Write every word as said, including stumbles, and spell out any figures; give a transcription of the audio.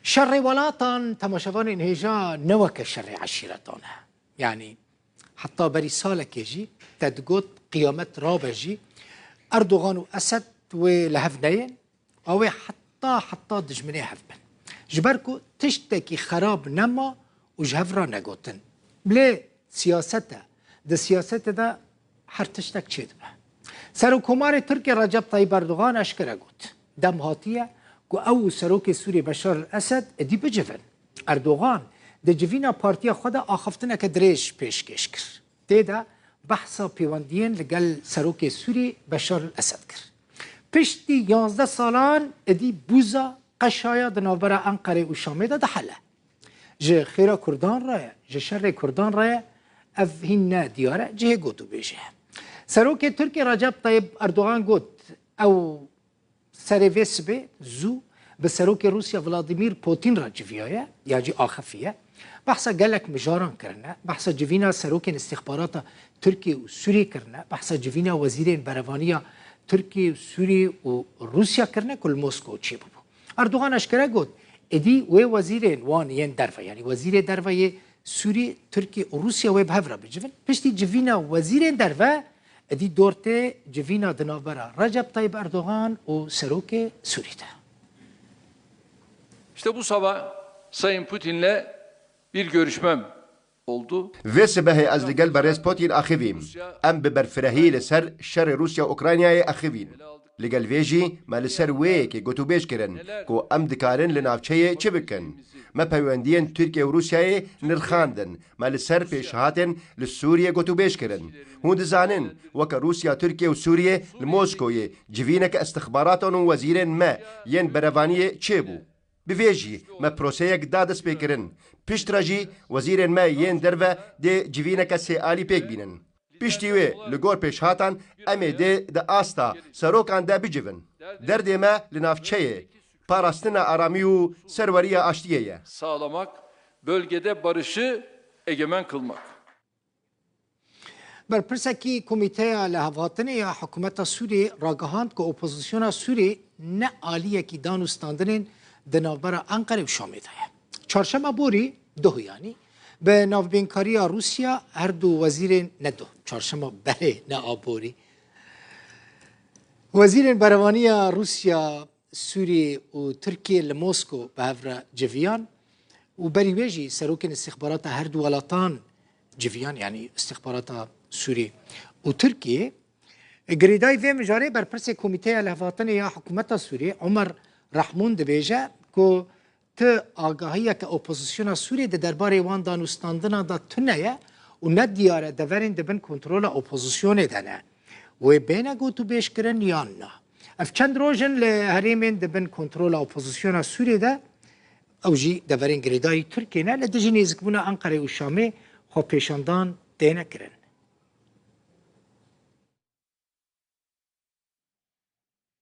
Şerê welatan, temaşevanên hêja, ne weke şerê eşîretan e. Yanî heta berî salekê jî te digot qiyamet rabe jî Erdogan û Esed wê li hev neyên, ew ê heta heta dijminê hev bin. Ji ber ku tiştekî xerab nema û ji hev re negotin. Lê siyaset e. Di siyasetê de her tiştek çêdibe. Serokkomarê Tirkiyê Recep Tayyip Erdogan eşkere got, dem hatiye ku ew û Serokê Sûriyê Beşar el-Esed êdî bicivin. Erdogan di civîna partiya xwe de axaftineke dirêj pêşkêş kir. Tê de behsa pêwendiyên li gel Serokê Sûrî Beşar el-Esed kir. Piştî yazdeh salan êdî bûza qeşaya di navbera Enqerê û Şamê de dihele. Ji xêra Kurdan re ye, ji şerê Kurdan re ye, ev hîn ne diyar e, cihê gotûbêjê ye. Serokê Tirkiyê Recep Tayyip Erdogan got, ew serê vê sibê zû bi Serokê Rûsya Vladimir Putin re civiyaye, ya jî axifiye. Behsa gelek mijaran kirine, behsa civîna serokên îstîxbarata Tirkiye û Sûriyê kirine, behsa civîna wezîrên berevaniya Tirkiye û Sûriyê û Rûsya kirine ku li Moskow çêbûbû. Erdogan eşkere got, êdî wê wezîrên wan yên derve, yanî wezîrê derve yê Sûrî, Tirkî û Rûsya wê bi hev re bicivin. Piştî civîna wezîrên derve, êdî dor tê civîna di navbera Recep Tayyip Erdogan û Serokê Sûrî de. İşte bu sabah Sayın Putin'le bir görüşmem oldu. Vê sibehê ez li gel berêz Putin axivîm. Em bi berfirehî li ser şerê Rûsya-Ukraynayê axivîn. Li gel vê jî me li ser wê yekê gotûbêj kirin ku em dikarin li navçeyê çi bikin. Me peywendiyên Tirkiye û Rûsyayê nirxandin. Me li ser pêşhatên li Sûriyê gotûbêj kirin. Hûn dizanin, weke Rûsya, Tirkiye û Sûriyê li Moskoyê civîneke îstixbaratan û wezîrên me yên berevaniyê çêbû. Bi vê jî me proseyek da destpêkirin. Piştre jî wezîrên me yên derve dê civîneke sêalî pêk bînin. Piştî wê, li gor pêşhatan, em ê dê di asta serokan de bicivin. Derdê me li navçeyê parastina aramî û serweriya aştiyê ye. Sağlamak, bölgede barışı egemen kılmak. Berpirsekî Komîteya Lihevhatinê ya Hikûmeta Sûriyê ragihand ku opozisyona Sûriyê ne aliyekî dan û standinên di navbera Enqerê û Şamê de ye. Çarşema borî, duh yanî, bi navbênkariya Rûsya her du wezîrên, ne duh, çarşema berê, ne a borî, wezîrên berevaniya Rûsya, Sûriyê û Tirkiyê li Mosko bi hev re civiyan û berî wê jî serokên îstîxbarata her du welatan civiyan, yanî îstîxbarata Sûrî û Tirkiyê. Girêdayî vê mijarê berpirsê Komîteya Lihevhatinê ya Hikûmeta Sûriyê Omer Rehmûn dibêje ku ti agahiyeke opozisyona Sûriyê di derbarê wan dan û standinan de tune ye û ne diyar e deverên di bin kontrola opozisyonê de ne. Wê bêne gotûbêjkirin yan na? Ev çend roj in li herêmên di bin kontrola opozisyona Sûriyê de, ew jî deverên girêdayî Tirkiyê ne, li dijî nêzikbûna Enqerê û Şamê xwepêşandan têne kirin.